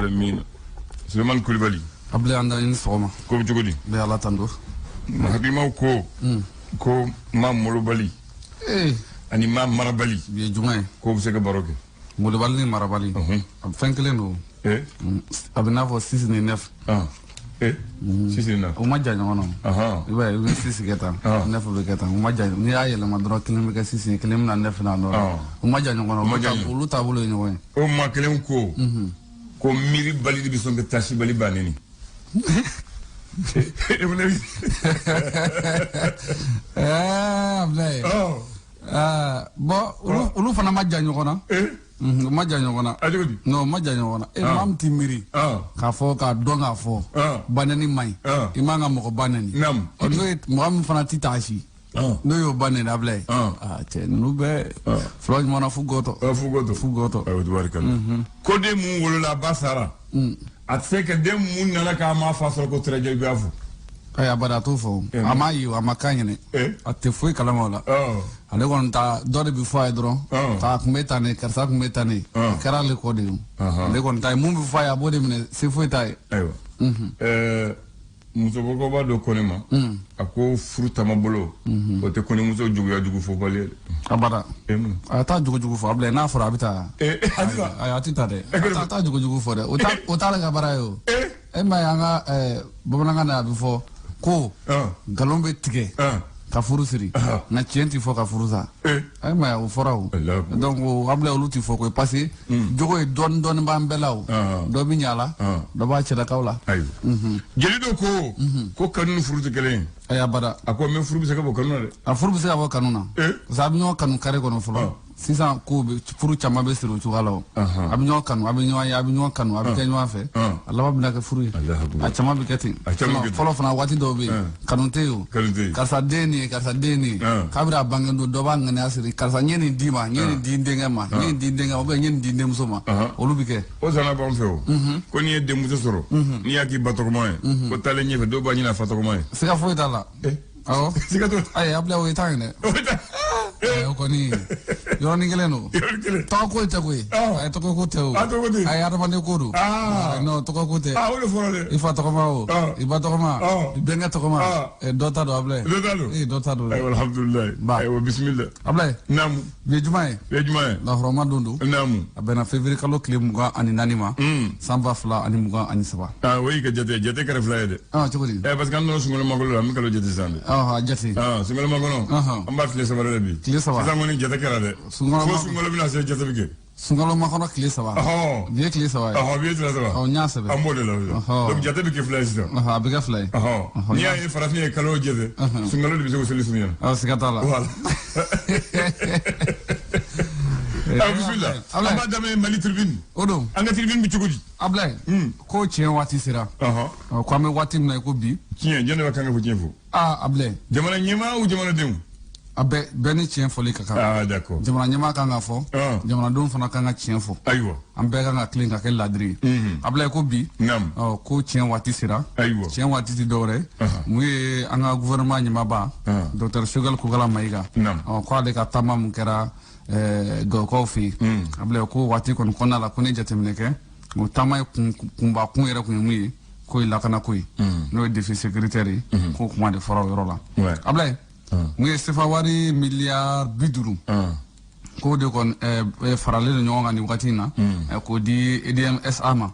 Alamin. Suleiman Kulibali. Abdoulaye Anda, i ni sɔgɔma. Ko bɛ cogo di? Bɛ Ala tando. Hakilimaw ko ko maa molobali ani maa marabali. Bi ye juma ye. K'o bɛ se ka baro kɛ. Molobali ni marabali. A fɛn kelen don. A bɛ n'a fɔ 6 ni 9. 6 ni 9. O ma jan ɲɔgɔn na. I b'a ye, i bɛ 6 kɛ tan, 9 bɛ kɛ tan. O ma jan, n'i y'a yɛlɛma dɔrɔn, kelen bɛ kɛ 6 ye, kelen bɛ na 9 na dɔrɔn. O ma jan ɲɔgɔn na. Olu taabolo ye ɲɔgɔn ye. O maa kelen ko ko miiri bali de bɛ sɔn ka taasibali ba neni. Abdoulaye. Bon, olu fana ma jan ɲɔgɔn na. U ma jan ɲɔgɔn na. Non, u ma jan ɲɔgɔn na. Maa min t'i miiri k'a fɔ k'a dɔn k'a fɔ ba nɛni man ɲi, i man ka mɔgɔ ba nɛni. N'o ye mɔgɔ min fana t'i taasi, n'o y'o ba nɛni, Abdoulaye, cɛ ninnu bɛɛ fula ɲuman na fu gɔtɔ. Fu gɔtɔ. Fu gɔtɔ. Ayiwa, tubaarikala. Ko den mun wolola a ba sara, a tɛ se ka den mun nana k'a ma fa sɔrɔ ko tɛrɛjɛ i b'a fɔ. Ayi, abada, a t'o fɔ. A m'a ye, a ma k'a ɲɛnɛ. A tɛ foyi kalama o la. Ale kɔni ta dɔ de bɛ fɔ a ye dɔrɔn k'a kun bɛ tan ne, karisa kun bɛ tan ne, a kɛra ale kɔ de ye. Ale kɔni ta ye mun bɛ fɔ a ye, a b'o de minɛ, se foyi t'a ye. Ayiwa, musokɔrɔba dɔ ko ne ma, a ko furu taamabolo o tɛ kɔɲɔmuso juguya jugu fɔbali ye dɛ. Abada, a t'a jugu fɔ, Abdoulaye. N'a fɔra a bɛ taa. Ayi, a tɛ taa dɛ. A t'a jugu fɔ dɛ. O t'ale ka baara ye o. E m'a ye, an ka bamanankan na, a bɛ fɔ ko nkalon bɛ tigɛ ka furu siri, nka tiɲɛ tɛ fɔ ka furu sa. E m'a ye, o fɔra o. Donc Abdoulaye, olu tɛ fɔ koyi, parce que jogo ye dɔɔni dɔɔni b'an bɛɛ la o. Dɔ bɛ ɲɛ a la, dɔ b'a cɛlakaw la. Ayiwa, jeli dɔ ko ko kanu ni furu tɛ kelen ye. Ayi, abada. A ko mais furu bɛ se ka bɔ kanu na dɛ. A furu bɛ se ka bɔ kanu na, parce que a bɛ ɲɔgɔn kanu carré kɔnɔ fɔlɔ. Sisan ko furu caman bɛ siri o cogoya la o. A bɛ ɲɔgɔn kanu, a bɛ ɲɔgɔn ye, a bɛ ɲɔgɔn kanu, a bɛ kɛ ɲɔgɔn fɛ, a laban bɛna kɛ furu ye. A caman bɛ kɛ ten. Fɔlɔ fana, waati dɔw bɛ yen, kanu tɛ yen o. Karisa den nin ye, karisa den nin ye, k'a bɛna bange don, dɔ b'a ŋaniya siri: karisa, n ye nin d'i ma, n ye nin di n denkɛ ma, n ye nin di n denkɛ ma, ou bien n ye nin di n denmuso ma. Olu bɛ kɛ. O zana b'an fɛ o. Ko n'i ye denmuso sɔrɔ, n'i y'a k'i ba tɔgɔma ye, ko taalen ɲɛfɛ, dɔw b'a ɲini a fa tɔgɔma ye. Siga foyi t'a la. Awɔ. Siga t'o la. Ayi, Abdoulaye, o ye tan ye dɛ. O kɔni, yɔrɔnin kelen don. Tɔgɔ ko tɛ koyi. Ayi, tɔgɔ ko tɛ o. Ayi, adamaden ko don. Non, tɔgɔ ko tɛ. O de fɔra dɛ. I fa tɔgɔma o, i ba tɔgɔma, i bɛnkɛ tɔgɔma, dɔ ta don, Abdoulaye. Dɔ ta don. Ee, dɔ ta don. Ayiwa, alhamdulilayi. Ayiwa, bisimila. Abdoulaye. Naamu. Bi ye juma ye. Bi ye juma ye. Lahɔrɔma don don. Naamu. A bɛnna février kalo tile 24 ma. San 2023. O y'i ka jate jate kɛra fila ye dɛ. Cogo di? Parce que an donna sunkalo makɔnɔ la, an bɛ kalo jate sisan dɛ. A jate. Sunkalo makɔnɔ, an b'a tile 3 de bi. Tile 3. Sisan kɔni, jate kɛra dɛ. Fo sunkalo bɛna se, jate bɛ kɛ. Sunkalo makɔnɔ tile 3. Bi ye tile 3 ye. Bi ye tile 3. N y'a sɛbɛn. An b'o de la sisan. Donc jate bɛ kɛ fila ye sisan. A bɛ kɛ fila ye. N'i y'a ye farafin ye kalo jate, sunkalo de bɛ se k'o seli surunya. Siga t'a la. Voilà. Bisimila. An b'a daminɛ Mali Tribune. O don. An ka tribune bɛ cogo di? Abdoulaye, ko tiɲɛ waati sera. Ko an bɛ waati min na i ko bi. Tiɲɛ, jɔn de b'a kan ka fɔ tiɲɛ fɔ? Abdoulaye. Jamana ɲɛmaa ou jamanadenw? A bɛɛ, bɛɛ ni tiɲɛ fɔli ka kan. D'accord. Jamana ɲɛmaa kan ka fɔ. Jamanadenw fana kan ka tiɲɛ fɔ. Ayiwa. An bɛɛ kan ka tilen ka kɛ ladiri ye. Abdoulaye, ko bi. Naamu. Ko tiɲɛ waati sera. Ayiwa. Tiɲɛ waati tɛ dɔwɛrɛ ye. Mun ye an ka gouvernement ɲɛmaaba, docteur Choguel Kokalla Maïga. Naamu. Ko ale ka taama mun kɛra Gawokaw fɛ yen. Abdoulaye, ko waati kɔni kɔnɔna la, ko ne jateminɛ kɛ, o taama ye kunba kun yɛrɛ kun ye mun ye? Ko ye lakanako ye. N'o ye défi sécuritaire ye. Ko kuma de fɔra o yɔrɔ la. Abdoulaye, mun ye sefa wari miliyari 50, k'o de kɔni faralen don ɲɔgɔn kan nin waati in na, k'o di EDM SA ma,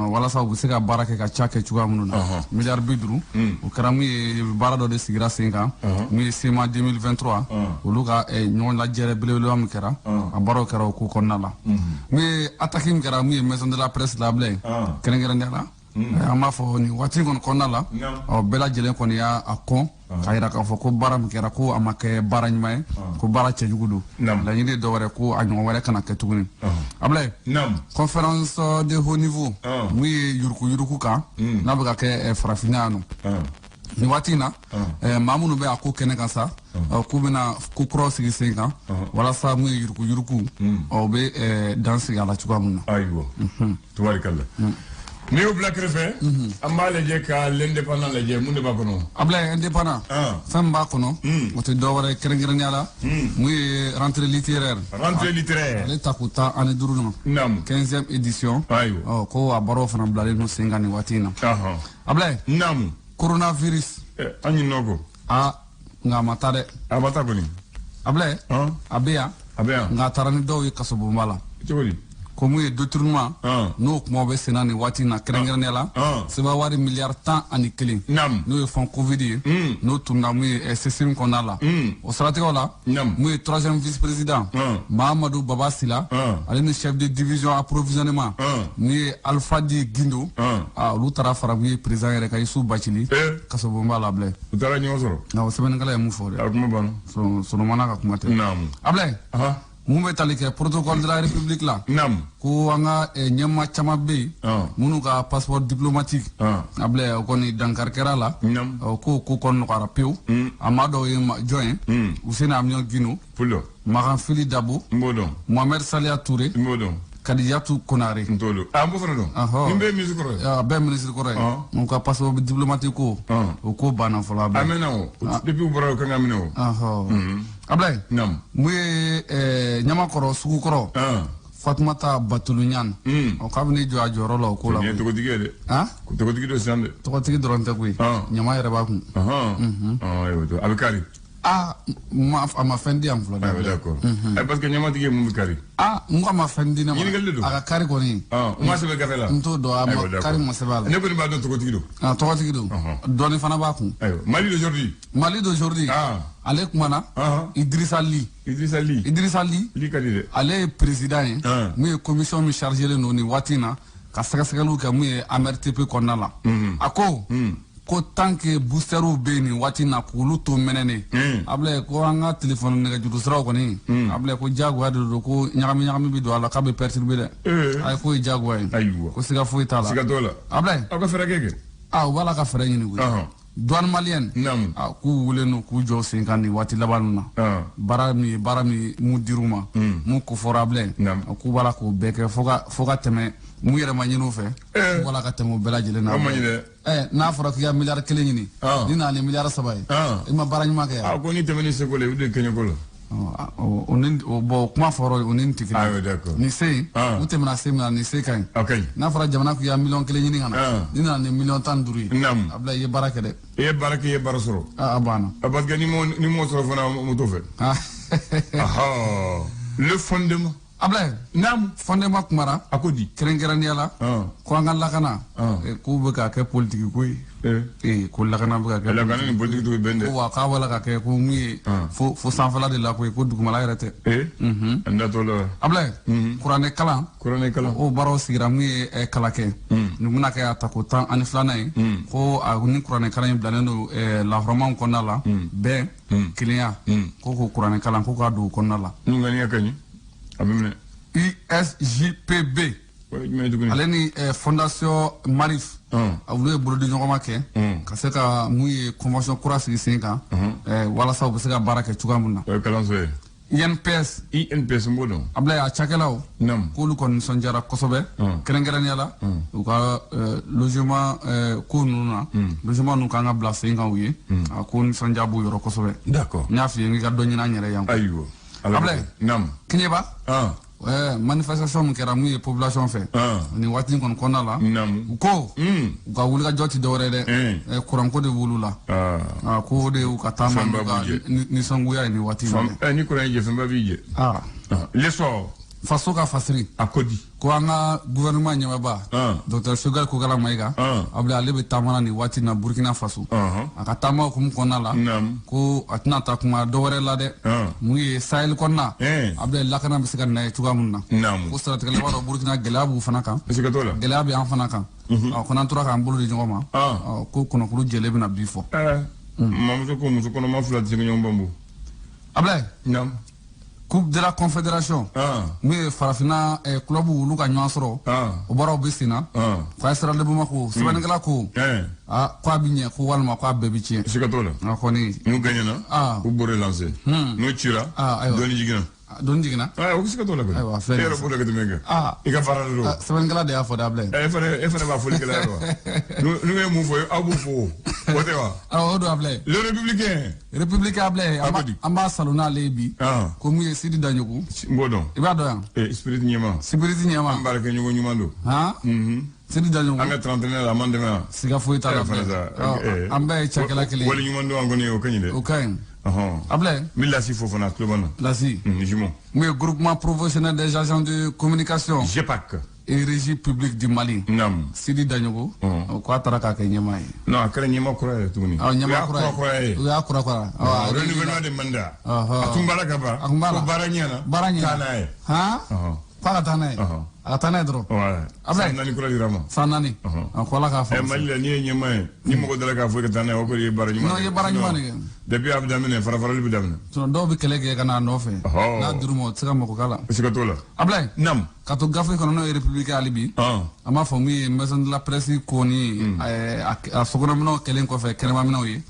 walasa u bɛ se ka baara kɛ ka ca kɛ cogoya minnu na. Miliyari 50, o kɛra mun ye, baara dɔ de sigira sen kan, mun ye CMA 2023, olu ka ɲɔgɔn lajɛrɛ belebeleba min kɛra, a baaraw kɛra o ko kɔnɔna la. Mun ye attaque min kɛra mun ye maison de la presse la, Abdoulaye, kɛrɛnkɛrɛnnenya la, an b'a fɔ nin waati kɔni kɔnɔna la, bɛɛ lajɛlen kɔni y'a kɔn k'a yira k'a fɔ ko baara min kɛra, ko a ma kɛ baara ɲuman ye, ko baara cɛjugu don. Laɲini ye dɔwɛrɛ, ko a ɲɔgɔn wɛrɛ kana kɛ tuguni. Abdoulaye, conférence de haut niveau mun ye yurukuyuruku kan, n'a bɛ ka kɛ farafinna yan nɔ nin waati in na, maa minnu bɛ a ko kɛnɛ kan sa, k'u bɛna ko kuraw sigi sen kan walasa mun ye yurukuyuruku, o bɛ dan sigi a la cogoya min na. Ayiwa, tubarikala. N'i y'o bila kɛrɛfɛ, an b'a lajɛ ka l'Indépendant lajɛ, mun de b'a kɔnɔ? Ablaye, Indépendant, fɛn min b'a kɔnɔ, o tɛ dɔwɛrɛ ye, kɛrɛnkɛrɛnnenya la mun ye rentrée littéraire. Rentrée littéraire. Ale ta k'u 15 na. 15e édition. Ayiwa. Ɔ, ko a baaraw fana bilalen don sen kan nin waati in na. Ablaye, coronavirus. An ɲinɛ o kɔ. A nka a ma taa dɛ. A ma taa kɔni. Ablaye, a bɛ yan. A bɛ yan. Nka a taara ni dɔw ye kasobonba la. Cogo di? Ko mun ye détournement, n'o kumaw bɛ senna nin waati in na, kɛrɛnkɛrɛnnenya la CFA wari miliyari 11, n'o ye fonds Covid ye, n'o tununa mun ye CSIM kɔnɔna la. O siratigɛw la, mun ye troisième vice président Mahamadou Baba Sila, ale ni chef de division approvisionnement mun ye Alfadi Gindo, olu taara fara mun ye président yɛrɛ kan, Issou Bathily, kasobonba la, Ablaye. U taara ɲɔgɔn sɔrɔ. Nka o sɛbɛnnikɛla ye mun fɔ dɛ? A kuma banna. Solomana ka kuma tɛ. Ablaye, mun bɛ tali kɛ protocole de la République la, ko an ka ɲɛmaa caman bɛ yen minnu ka passeport diplomatique, Ablaye, o kɔni dankari kɛra la. Ko ko kɔni nɔgɔyara pewu. A maa dɔw ye jɔn ye? Useni Amion Guino, Makan Fili Dabo, Mohamed Saliya Touré, Kadijatou Konare. N t'o dɔn. A n b'o fana dɔn. Nin bɛɛ ye ministre kɔrɔ ye. A bɛɛ ministre kɔrɔ ye. U ka passeport diplomatique ko, o ko banna fɔlɔ, Ablaye. A mɛnna o. Depuis u bɔra, o kan ka minɛ o. Ablaye, mun ye Ɲamakɔrɔ sugukɔrɔ, Fatumata Batulu Ɲane, o k'a bɛ n'i jɔ a jɔyɔrɔ la o ko la. Nin ye tɔgɔtigi ye dɛ. Tɔgɔtigi dɔ sisan dɛ. Tɔgɔtigi dɔrɔn tɛ koyi. Ɲama yɛrɛ b'a kun. A bɛ kari. Ah, a ma fɛn di yan fɔlɔ dɛ. Ayiwa, d'accord. Parce que ɲamatigi ye mun bɛ kari? Ah, n ko a ma fɛn di ne ma. Ɲininkali de don. A ka kari kɔni. U ma sɛbɛn gafe la. N t'o dɔn, a ma kari ma sɛbɛn a la. Ne kɔni b'a dɔn tɔgɔtigi don. Ah, tɔgɔtigi don. Dɔɔni fana b'a kun. Ayiwa, Mali d'aujourd'hui. Mali d'aujourd'hui. Ale kumana. Idrissa Ly. Idrissa Ly. Idrissa Ly. Ly ka di dɛ. Ale ye président ye. Mun ye commission min chargé len don nin waati in na ka sɛgɛsɛgɛliw kɛ mun ye AMRTP kɔnɔna la. A ko ko tant que boosterw bɛ yen nin waati na, k'olu to mɛnɛnen, Ablaye, ko an ka téléphone nɛgɛjuru siraw kɔni, Ablaye, ko diyagoya de don, ko ɲagami ɲagami bɛ don a la, k'a bɛ perturber dɛ. Ayi, k'o ye diyagoya ye. Ayiwa. Ko siga foyi t'a la. Siga t'o la. Ablaye. Aw ka fɛɛrɛ kɛ. Ah, u b'a la ka fɛɛrɛ ɲini koyi. Douane malienne, k'u wulen don k'u jɔ sen kan nin waati laban ninnu na. Baara min ye baara min mun dir'u ma, mun kofɔra, Ablaye, k'u b'a la k'o bɛɛ kɛ fo ka tɛmɛ mun yɛrɛ ma ɲini u fɛ, k'u b'a la ka tɛmɛ o bɛɛ lajɛlen na. N'a fɔra k'i ka miliyari 1 ɲini, ni nana ni miliyari 3 ye, i ma baara ɲuman kɛ yan. A ko ni tɛmɛ ni seko la, i bɛ don kɛɲɛko la. O ni bon, kuma fɔra o ni nin tɛ kelen ye. Nin se in, u tɛmɛna se min na, nin se ka ɲi. N'a fɔra jamana k'i ka miliyɔn 1 ɲini ka na, ni nana ni miliyɔn 15 ye, Ablaye, i ye baara kɛ dɛ. I ye baara kɛ, i ye baara sɔrɔ. A banna. Parce que ni m'o sɔrɔ fana, mo t'o fɛ. Le fondement. Ablaye, fondement kumara. A ko di? Kɛrɛnkɛrɛnnenya la, ko an ka lakana, k'u bɛ ka kɛ politiki ko ye. Ko lakana bɛ ka kɛ. Lakana ni politiki bɛ bɛn dɛ. Ko wa k'a b'a la ka kɛ ko mun ye fo sanfɛla de la koyi, ko dugumala yɛrɛ tɛ. An da t'o la. Ablaye, kuranɛ kalan. Kuranɛ kalan. O baaraw sigira mun ye Kalakɛ. Nin bɛna kɛ a tako 12nan ye. Ko a ni kuranɛ kalan in bilalen don lahɔrɔmaw kɔnɔna la. Bɛn, kelenya, ko kuranɛ kalan ko k'a don o kɔnɔna la. N'u ŋaniya ka ɲi, a bɛ minɛ. USJPB. Ale ni fondation Marif, olu ye bolodi ɲɔgɔnma kɛ ka se ka mun ye convention kura sigi sen kan, walasa u bɛ se ka baara kɛ cogoya min na. O ye kalanso ye. INPS. INPS n b'o dɔn. Ablaye, a cakɛlaw, k'olu kɔni nisɔndiyara kosɛbɛ, kɛrɛnkɛrɛnnenya la u ka logement ko ninnu na, logement ninnu kan ka bila sen kan u ye, a ko nisɔndiya b'u yɔrɔ kosɛbɛ. D'accord. N y'a f'i ye n k'i ka dɔ ɲini an yɛrɛ yan. Ayiwa. Ablaye. Keɲeba. Manifestation min kɛra mun ye population fɛ nin waati in kɔni kɔnɔna la, u ko u ka wulikajɔ tɛ dɔwɛrɛ dɛ, kuranko de b'olu la, ko o de y'u ka taama n'u ka nisɔngoya ye nin waati in na. Ni kuran y'i jɛ, fɛnba b'i jɛ. L'essor. Faso ka fasiri. A ko di? Ko an ka gouvernement ɲɛmaaba, docteur Choguel Kokalla Maïga, Ablaye, ale bɛ taama na nin waati in na Burkina Faso. A ka taama hukumu kɔnɔna la, ko a tɛna taa kuma dɔwɛrɛ la dɛ, mun ye Sahel kɔnɔna, Ablaye, lakana bɛ se ka na ye cogoya min na. Ko siratigɛla b'a dɔn Burkina gɛlɛya b'u fana kan. Gɛlɛya bɛ an fana kan. Ko n'an tora k'an bolo di ɲɔgɔn ma, ko kɔnɔkuru jɛlen bɛna bi fɔ. Mamuso ko muso kɔnɔma fila tɛ se ka ɲɔgɔn banbo. Ablaye. Coupe de la Confédération. Mun ye farafinna club olu ka ɲɔgɔn sɔrɔ, o baaraw bɛ sen na. K'a sira de Bamako, sɛbɛnnikɛla ko ko a bɛ ɲɛ, ko walima ko a bɛɛ bɛ tiɲɛ. Siga t'o la. A kɔni. N'u gagnera, u b'o relancer. N'u cira, dɔɔni jiginna. Doni jiginna. O bɛ se ka t'o la koyi. Ayiwa, filɛ e yɛrɛ b'o dɔn ka tɛmɛ kan. I ka baara de don. Sɛbɛnnikɛla de y'a fɔ dɛ, Abulaye. E fana b'a fɔlikɛla ye wa? N'u ye mun fɔ, aw b'o fɔ o tɛ wa? Awɔ, o don, Abulaye. Le Républicain. Républicain, Abulaye, an b'a salo n'ale ye bi. Ko mun ye Sidi Daɲogo. N b'o dɔn. I b'a dɔn yan. Spirit ɲɛma. Spirit ɲɛma. An baarakɛ ɲɔgɔn ɲuman don. Sidi Daɲogo. An ka 31 la, a m'an dɛmɛ wa? Siga foyi t'a la. An bɛɛ ye cakɛla kelen ye. Wali ɲuman don an kɔni, o ka ɲi dɛ. O ka ɲi. Ablaye. N bɛ Lasi fo fana, a tulo b'an na. Lasi. Jumeau. Mun ye groupement professionnel des agents de communication. GEPAC. Et régie publique du Mali. Naam. Sidi Daɲogo. Ko a taara k'a kɛ ɲɛmaa ye. Non, a kɛra ɲɛmaa kura ye tuguni. Awɔ, ɲɛmaa kura ye. O y'a kura kura. Renouvellement de mandat. A tun b'a la ka ban. A tun b'a la. Ko baara ɲɛna. Baara ɲɛna. Taa n'a ye. Han. K'a ka taa n'a ye. A ka taa n'a ye dɔrɔn. Ablaye. San 4 kura dira ma. San 4. A ko Ala k'a faamu. Mali la, n'i ye ɲɛmaa ye, ni mɔgɔ dara k'a fɔ i ka taa n'a ye, o kɔni ye baara ɲuman de ye. Non, i ye baara ɲuman de kɛ. Depuis a bɛ daminɛ, fara-farali bɛ daminɛ. Sinon dɔw bɛ kɛlɛ kɛ ka n'a nɔfɛ. N'a dir'u ma, u tɛ se ka mako k'a la. Siga t'o la. Ablaye. Naam. Ka to gafe kɔnɔ, n'o ye République hali bi. An b'a fɔ mun ye maison de la presse kɔni, a sokɔnɔminɛw kɛlen kɔfɛ kɛnɛmaminɛw ye.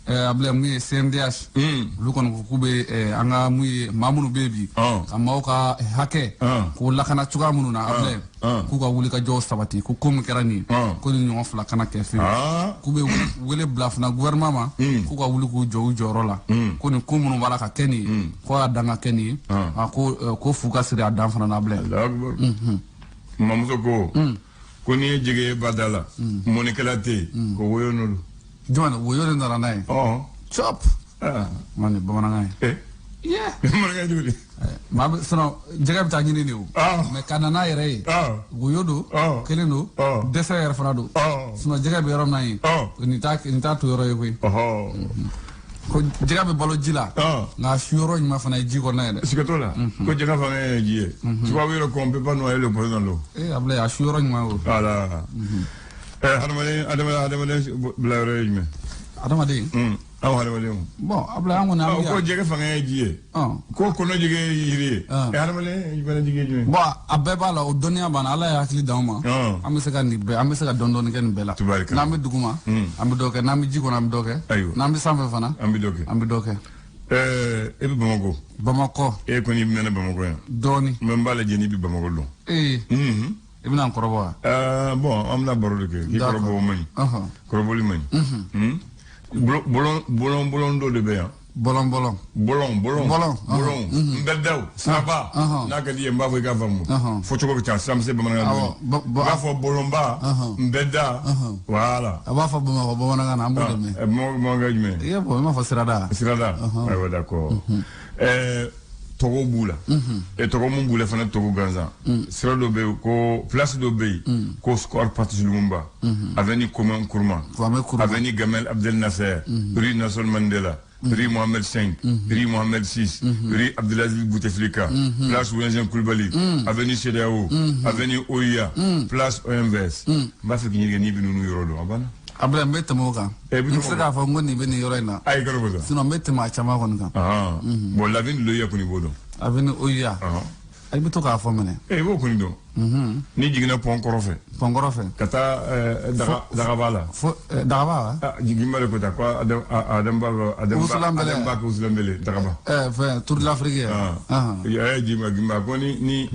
Ablaye, mun ye CNDH. Olu kɔni ko k'u bɛ an ka mun ye maa minnu bɛ yen bi. Ka maaw ka hakɛ. K'o lakana cogoya minnu na, Ablaye. K'u ka wulikajɔw sabati, ko ko min kɛra nin ye, ko ni ɲɔgɔn fila kana kɛ fiyewu. K'u bɛ wele bila fana gouvernement ma, k'u ka wuli k'u jɔ u jɔyɔrɔ la, ko nin ko minnu b'a la ka kɛ nin ye, ko a dan ka kɛ nin ye, ko fu ka siri a dan fana na, Ablaye. Mamuso ko n'i ye jɛgɛ ye bada la, mɔnikɛla tɛ yen, ko woyo nɔ don. Jumɛn woyo de nana n'a ye? Cɔp. Ma nin bamanankan ye. Bamanankan cogo di? Maa bɛ sinon jɛgɛ bɛ taa ɲini de o. Mais ka na n'a yɛrɛ ye. Woyo don. Kelen don. Dɛsɛ yɛrɛ fana don. Sinon jɛgɛ bɛ yɔrɔ min na yen. Nin t'a to yɔrɔ ye koyi. Ko jɛgɛ bɛ balo ji la. Nka su yɔrɔ ɲuman fana ye ji kɔnɔna ye dɛ. Siga t'o la. Ko jɛgɛ fana ye ji ye. Tubabu yɛrɛ ko on peut pas noyer le poisson dans l'eau. Ablaye, a su yɔrɔ ɲuman o. Voilà. Hadamaden bila yɔrɔ ye jumɛn? Hadamaden. Aw hadamadenw. Bon, Ablaye, an kɔni an bɛ yan. Ko jɛgɛ fanga ye ji ye. Ko kɔnɔ jɛgɛ ye yiri ye. Hadamaden fana jigi ye jumɛn? Bon, a bɛɛ b'a la, o dɔnniya b'an na, Ala ye hakili d'anw ma. An bɛ se ka nin bɛɛ, an bɛ se ka dɔɔni dɔɔni kɛ nin bɛɛ la. N'an bɛ dugu ma, an bɛ dɔ kɛ, n'an bɛ ji kɔnɔ, an bɛ dɔ kɛ. N'an bɛ sanfɛ fana. An bɛ dɔ kɛ. An bɛ dɔ kɛ. E bɛ Bamakɔ. Bamakɔ. E kɔni mɛnna Bamakɔ yan. Dɔɔni. Mɛ n b'a lajɛ n'i bɛ Bamakɔ dɔn. I bɛna n kɔrɔbɔ wa? Bon, an bɛna baro de kɛ. K'i kɔrɔbɔ o man ɲi. Kɔrɔbɔli man ɲi. Bolon bolon dɔ de bɛ yan. Bɔlɔn bɔlɔn. Bolon bolon. Bolon. N bɛ daw siraba. N'a ka di ye, n b'a fɔ i k'a faamu. Fɔ cogo ka ca, sira bɛ se bamanankan dɔɔni. N b'a fɔ bolonba. N bɛ da. Voilà. A b'a fɔ Bamakɔ bamanankan na, an b'o de mɛn. Bamanankan jumɛn? I y'a fɔ, i m'a fɔ sirada. Sirada. Ayiwa, d'accord. Tɔgɔ b'u la. Tɔgɔ mun b'u la fana, tɔgɔ gansan. Sira dɔ bɛ yen, ko place dɔ bɛ yen, ko Square Patrice Lumumba. Avenue Kwame Nkrumah. Avenue Gamal Abdel Nasser. Rue Nelson Mandela. Rue Mohamed V. Rue Mohamed VI. Rue Abdelaziz Bouteflika. Place Ouezzin Coulibaly. Avenue CEDEAO. Avenue OUA. Place OMVS. N b'a fɛ k'i ɲininka n'i bɛ ninnu yɔrɔ dɔn, a banna. Ablaye, n bɛ tɛmɛ o kan. N bɛ se k'a fɔ n ko nin bɛ nin yɔrɔ in na. Ayi, kɔrɔbɔ sa. Sinon n bɛ tɛmɛ a caman kɔni kan. Bon, l'avenue de l'OUA kɔni b'o dɔn. Avenue OUA. I bɛ to k'a fɔ minɛ. I b'o kɔni dɔn. N'i jiginna pɔn kɔrɔ fɛ. Pɔn kɔrɔ fɛ. Ka taa dagaba la. Fo dagaba wa? Jiginba de ko ta ko Adamba. Wusulanbele. Adamba ko wusulanbele dagaba. Fɛn Tour de l'Afrique yɛ. A ye jigin Gimba ko ni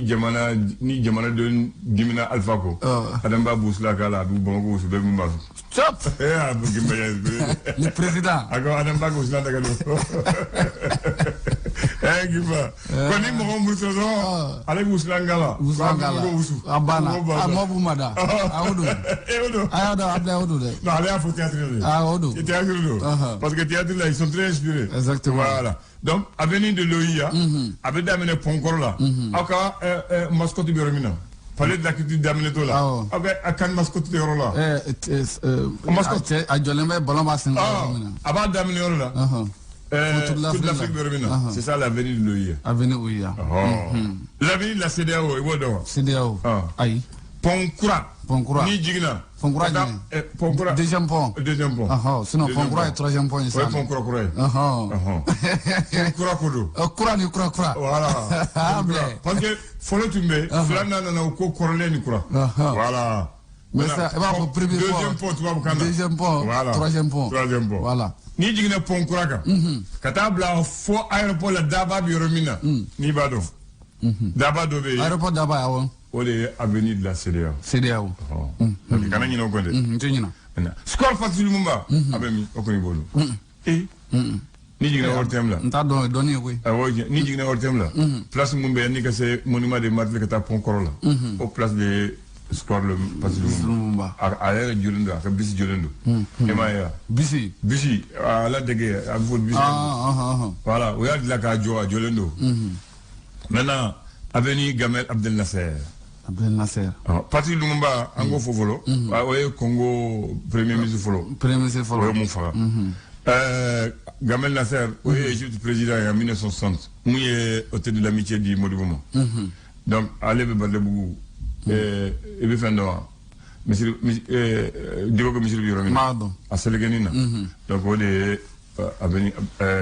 jamanadenw dimina Alpha ko. Adamba b'u wusula k'a la, a b'u Bamakɔ wusu bɛɛ b'u ba. Stop. A bɛ Gimba yɛ. Le président. A ko Adamba ko wusulan daga don. Gimba. Ko ni mɔgɔ min wusula dɔrɔn, ale bɛ wusulan k'a la. Wusulan k'a la. A banna. A mɔ b'u ma da. A o don. O don. A y'a dɔn, Ablaye, o don dɛ. Non, ale y'a fɔ théâtre de. Ah, o don. Théâtre don. Parce que théâtre là, ils sont très inspirés. Exactement. Voilà. Donc, avenue de l'OUA, a bɛ daminɛ pont kɔrɔ la. Aw ka mascotte bɛ yɔrɔ min na. Palais de la culture daminɛ t'o la. Aw ka a kan mascotte tɛ yɔrɔ la. Mascotte. A jɔlen bɛ ballon b'a sen kɔrɔ yɔrɔ min na. A b'a daminɛ yɔrɔ la. Toute l'Afrique bɛ yɔrɔ min na. C'est ça l'avenue de l'OUA. Avenue OUA. L'avenue de la CEDEAO, i b'o dɔn wa? CEDEAO. Ayi. Pont kura. Pont kura. N'i jiginna. Pont kura jumɛn? Pont kura. Deuxième pont. Deuxième pont. Sinon pont kura ye troisième pont ye sisan. O ye pont kura kura ye. Pont kura ko don. Kura ni kura kura. Voilà. Parce que fɔlɔ tun bɛ yen, filanan nana o ko kɔrɔlen ni kura. Voilà. Mais ça, i b'a fɔ premier pont. Deuxième pont tubabukan na. Deuxième pont. Voilà. Troisième pont. Troisième pont. Voilà. N'i jiginna pont kura kan, ka taa bila fo aéroport la, daba bɛ yɔrɔ min na, n'i b'a dɔn, daba dɔ bɛ yen. Aéroport daba, awɔ. O de ye avenue de la CEDEAO. CEDEAO. Donc kana ɲinɛ o kɔ dɛ. N tɛ ɲinɛ. Square Patrice Lumumba a bɛ min? O kɔni b'o dɔn. Ee, n'i jiginna ORTM la. N t'a dɔn, o ye dɔnni ye koyi. Awɔ, n'i jiginna ORTM la, place mun bɛ yen n'i ka se monument des Martyrs ka taa pont kɔrɔ la, o place de ye square le Patrice Lumumba. A yɛrɛ jɔlen don, a ka bisi jɔlen don, e m'a ye wa? Bisi. Bisi a ladege, a bɛ fɔ bisi. Voilà, o y'a dilan k'a jɔ, a jɔlen don. Maintenant, avenue Gamal Abdel Nasser. Abdel Nasser. Patrice Lumumba, an k'o fɔ fɔlɔ, o ye Congo premier ministre fɔlɔ. Premier ministre fɔlɔ. O ye mun faga. Gamal Nasser, o ye Égypte président ye en 1960, mun ye hôtel de l'amitié di Modibo ma. Donc ale bɛ Badalabugu. I bɛ fɛn dɔn wa? Misiri, Diko ko misiri bɛ yɔrɔ min na. N b'a dɔn. A Selekeni na. Donc o de ye avenue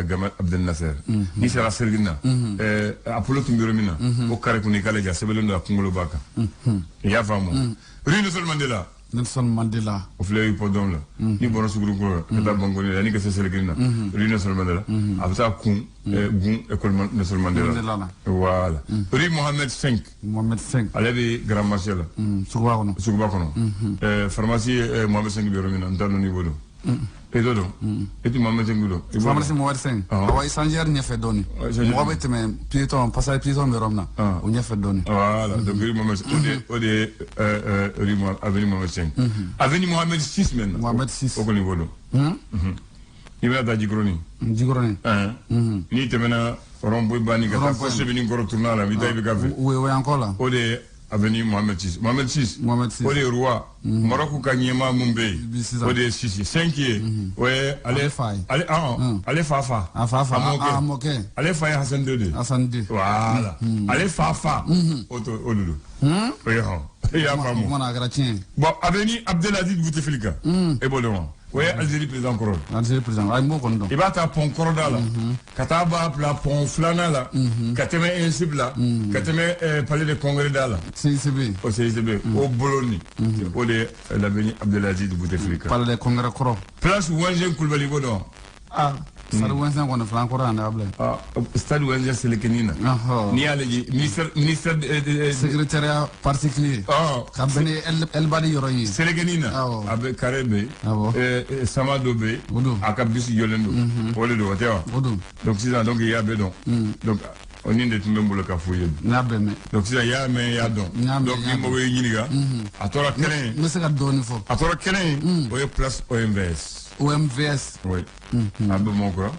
Gamal Abdel Nasser. N'i sera Selekeni na, Apollo tun bɛ yɔrɔ min na, o carré kun i k'ale jɔ, a sɛbɛnlen don a kunkolo b'a kan. I y'a faamu? Rue Nelson Mandela. Nelson Mandela. O filɛ hippodrome la. N'i bɔra Sugurunkura la ka taa Bankoni la, n'i ka se Selekeni na, rue Nelson Mandela, a bɛ taa kun gun école Nelson Mandela. Voilà. Rue Mohamed V. Mohamed V. Ale bɛ Grand Marché la. Suguba kɔnɔ. Suguba kɔnɔ. Pharmacie Mohamed V bɛ yɔrɔ min na, n t'a dɔn n'i b'o dɔn. E t'o dɔn? E tɛ Mohamed V dɔn? Pharmacie Mohamed V. Awɔ, échangeur ɲɛfɛ dɔɔni. Mɔgɔ bɛ tɛmɛ piéton, passage piéton bɛ yɔrɔ min na, o ɲɛfɛ dɔɔni. Voilà, donc rue Mohamed, o de ye rue avenue Mohamed V. Avenue Mohamed VI maintenant. Mohamed VI. O kɔni b'o dɔn. N'i bɛna taa Jikɔrɔni. Jikɔrɔni. N'i tɛmɛna rond-point Bani ka taa fo Sebenikɔrɔ tournant la, i bɛ taa IBK fɛ. O y'an kɔ la. O de ye avenue Mohamed VI. Mohamed VI. Mohamed VI. O de ye roi. Maroc ka ɲɛmaa mun bɛ yen, o de ye VI ye. 5 ye, o ye ale fa ye. Ale ale fa fa. A fa fa. A mɔkɛ. Ale fa ye Hassan II de ye. Hassan II. Voilà. Ale fa fa. O to o de don. O ye hɔn. E y'a faamu. O kumana a kɛra tiɲɛ ye. Bon, avenue Abdelaziz Bouteflika. E b'o dɔn wa? O ye Algérie président kɔrɔ ye. Algérie président, ayi, n b'o kɔni dɔn. I b'a ta pont kɔrɔda la, ka taa b'a bila pont filanan la, ka tɛmɛ ENSIB la, ka tɛmɛ palais de congrès da la. CICB. O CICB, o bolo nin, o de ye l'avenue Abdelaziz Bouteflika. Palais de congrès kɔrɔ. Place Ouangin Coulibaly, b'o dɔn. Ah, stade Ouangin kɔni filɛ an kɔrɔ yan dɛ, Abulaye. Ah, stade Ouangin Selekeni na. N'i y'a lajɛ, ministère secrétariat particulier. Ka bɛn ni Elbadi yɔrɔ in ye. Selekeni na. A bɛ carré bɛ yen. Sama dɔ bɛ yen. O don. A ka bisi jɔlen don. O de don, o tɛ wa? O don. Donc sisan, donc i y'a bɛɛ dɔn. Donc o nin de tun bɛ n bolo ka f'u ye. N y'a bɛɛ mɛn. Donc sisan i y'a mɛn, i y'a dɔn. N y'a mɛn. Donc ni mɔgɔ y'i ɲininka, a tora kelen ye. N bɛ se ka dɔɔnin fɔ. A tora kelen ye, o ye place OMVS. OMVS. Oui. A bɛ Bamakɔ.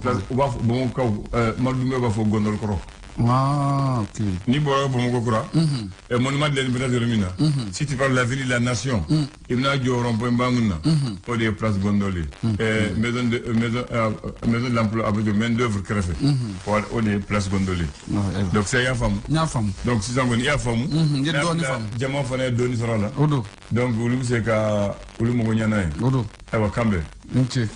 Place, u b'a fɔ Bamakɔkaw, Malidenw b'a fɔ Gondol kɔrɔ. Ah, ok. N'i bɔra Bamakɔ kura, monument de l'Indépendance yɔrɔ min na, si tu parles de l'avenue de la Nation, i bɛna jɔ rond-point ba mun na, o de ye place Gondol ye. Maison de maison maison de l'emploi a bɛ jɔ main d'œuvre kɛrɛfɛ. O de ye place Gondol ye. Donc sisan i y'a faamu. N y'a faamu. Donc sisan kɔni i y'a faamu. N ye dɔɔnin faamu. Jama fana ye dɔɔnin sɔrɔ a la. O don. Donc olu bɛ se ka olu mago ɲɛ n'a ye. O don. Ayiwa, kan bɛn. N ce.